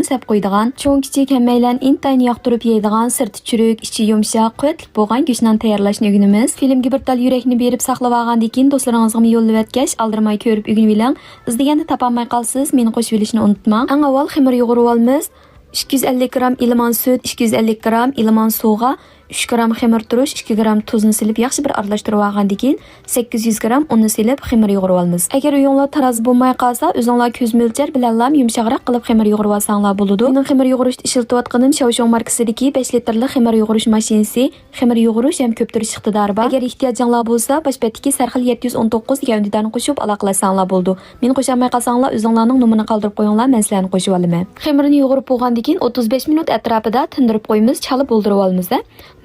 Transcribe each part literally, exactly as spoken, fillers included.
سەپ قويىدىغان، چوڭ كىچىك ھەممەيلەن ئىنتايىن ياقتۇرۇپ يەيدىغان، سىرتى چۈرۈك، ئىچى يۇمشاق، قۇۋۋەتلىك بولغان گۆشنان تەييارلاشنى ئۆگىنىمىز. فىلىمگە بىر تال يۈرەكنى بېرىپ ساقلىۋالغاندىن كېيىن، دوستلىرىڭىزغىمۇ يوللىۋەتكەچ، ئالدىرىماي كۆرۈپ ئۆگىنىۋېلىڭ. ئىزدىگەندە تاپالماي قالسىز، مېنى قوشۇۋېلىشنى ئۇنتۇماڭ. ئەڭ ئاۋۋال خېمىر يۇغۇرۇۋالىمىز. ئىككى يۈز ئەللىك گرام ئىلمان سۈت، ئىككى يۈز ئەللىك گرام ئىلمان سۇغا ئۈچ گرام خېمىر تۇرۇش، ئىككى گرام تۇزنى سېلىپ ياخشى بىر ئارىلاشتۇرۇۋالغاندىن كېيىن، سەككىز يۈز گرام ئۇننى سېلىپ خېمىر يۇغۇرۇۋالىمىز. ئەگەر ئۆيۈڭلار تارازا بولماي قالسا، ئۆزۈڭلار كۆز مۆلچەر بىلەنلا يۇمشاقراق قىلىپ خېمىر يۇغۇرۇۋالساڭلار بولىدۇ. مېنىڭ خېمىر يۇغۇرۇشتا ئىشلىتىۋاتقىنىم شاۋشۇڭ ماركىسىدىكى بەش لىتىرلىق خېمىر يۇغۇرۇش ماشىنىسى. خېمىر يۇغۇرۇش ھەم كۆپتۈرۈش ئىقتىدارى بار. ئەگەر ئېھتىياجىڭلار بولسا، باش بەتتىكى سەرخىل يەتتە يۈز ئون توققۇز دېگەن ئۈندىدارنى قوشۇپ ئالاقىلەشسەڭلار بولىدۇ. مېنى قوشالماي قالساڭلار، ئۆزۈڭلارنىڭ نومۇرىنى قالدۇرۇپ قويۇڭلار، مەن سىلەرنى قوشۇۋالىمەن. خېمىرنى يۇغۇرۇپ بولغاندىن كېيىن ئوتتۇز بەش مىنۇت ئەتراپىدا تىندۇرۇپ قويىمىز، چالا بولدۇرۇۋالىمىز.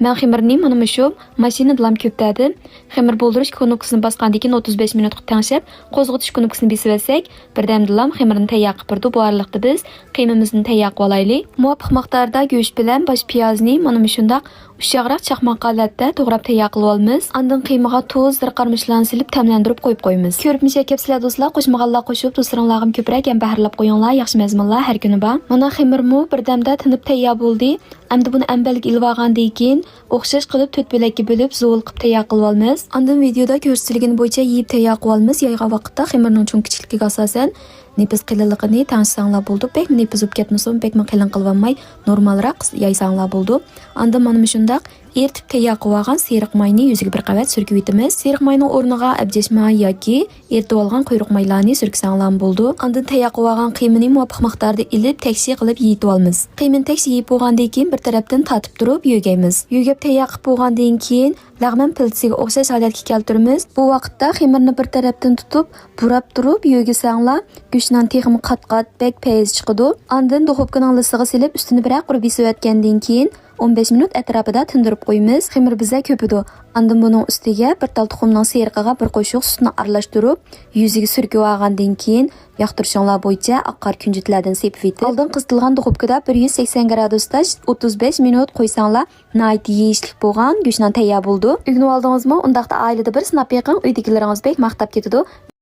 مەن خېمىرنى مانا مۇشۇ ماشىنىدىلام كۆپتەردىم. خېمىر بولدۇرۇش كۇنۇپكىسىنى باسقاندىن كېيىن ئوتتۇز بەش مىنۇتقا تەڭشەپ، قوزغىتىش كۇنۇپكىسىنى بېسىۋەتسەك، بىردەمدىلام خېمىرنى تەييار قىلىپ بېرىدۇ. بۇ ئارىلىقتا بىز قىيمىمىزنى تەييار قىلىۋالايلى. مۇۋاپىق مىقداردا گۆش بىلەن باش پىيازنى مانا مۇشۇنداق ئۇششاقراق چاقماق ھالەتتە توغراپ تەييار قىلىۋالىمىز. ئاندىن قىيمىغا تۇز، زىرقارمىچلارنى سېلىپ تەملەندۈرۈپ قويۇپ قويىمىز. كۆرۈپ مۇشەككەپسىلەر دوستلار، قوشمىغانلار قوشۇپ، دوستلىرىڭلارغىمۇ كۆپرەك ھەم بەھرىلەپ قويۇڭلار، ياخشى مەزمۇنلار ھەر كۈنى بار. مانا خېمىرمۇ بىردەمدە تىنىپ تەييار بولدى. ئەمدى بۇنى ئەمبەرگە ئېلىۋالغاندىن كېيىن، ئوخشاش قىلىپ تۆت بۆلەككە بۆلۈپ، زۇۋۇل قىلىپ تەييار قىلىۋالىمىز. ئاندىن ۋىدېيودا كۆرسىتىلگىنى بويىچە يېيىپ تەييار قىلىۋالىمىز. يايغان ۋاقىتتا خېمىرنىڭ چوڭ كىچىكلىكىگە ئاساسەن نېپىز قېلىنلىقىنى تەڭشىسەڭلار بولىدۇ. بەكمۇ نېپىز بولۇپ كەتمىسۇن، بەكمۇ قېلىن قىلىۋالماي، نورمالراق يايساڭلار بولىدۇ. ئاندىن مانا مۇشۇنداق ئېرىتىپ تەييار قىلىۋالغان سېرىق ماينى يۈزىگە بىر قەۋەت سۈركۈۋېتىمىز. سېرىق ماينىڭ ئورنىغا ئەبجەش ماي ياكى ئېرىتىۋالغان قۇيرۇق مايلارنى سۈركىسەڭلارمۇ بولىدۇ. ئاندىن تەييار قىلىۋالغان قىيمىنى مۇۋاپىق مىقداردا ئېلىپ، تەكشى قىلىپ يېيىتىۋالىمىز. قىيمىنى تەكشى يېيىپ بولغاندىن كېيىن، بىر تەرەپتىن تارتىپ تۇرۇپ يۆگەيمىز. يۆگەپ تەييار قىلىپ بولغاندىن كېيىن، لەغمەن پىلتىسىگە ئوخشاش ھالەتكە كەلتۈرىمىز. بۇ ۋاقىتتا خېمىرنى بىر تەرەپتىن تۇتۇپ، بۇراپ تۇرۇپ يۆگىسەڭلار، گۆشنان تېخىمۇ قات-قات، بەك پەيز چىقىدۇ. ئاندىن دۇخوپكىنىڭ لىسىغا سېلىپ، ئۈستىنى بىرەر قۇر بېسىۋەتكەندىن كېيىن، ئون بەش مىنۇت ئەتراپىدا تىندۇرۇپ قويىمىز. خېمىر بىزە كۆپىدۇ. ئاندىن بۇنىڭ ئۈستىگە بىر تال تۇخۇمنىڭ سېرىقىغا بىر قوشۇق سۈتنى ئارىلاشتۇرۇپ، يۈزىگە سۈركىۋالغاندىن كېيىن، ياقتۇرۇشۇڭلار بويىچە ئاق قارا كۈنجۈتلەردىن سېپىۋېتىپ، ئالدىن قىزىتىلغان دۇخوپكىدا بىر يۈز سەكسەن گرادۇستا ئوتتۇز بەش مىنۇت قويساڭلار، ناھايىتى يېيىشلىك بولغان گۆشنان تەييار بولىدۇ. ئۆگىنىۋالدىڭىزمۇ؟ ئۇنداقتا ئائىلىدە بىر سىناپ بېقىڭ، ئۆيدىكىلىرىڭىز بەك ماختاپ كېتىدۇ.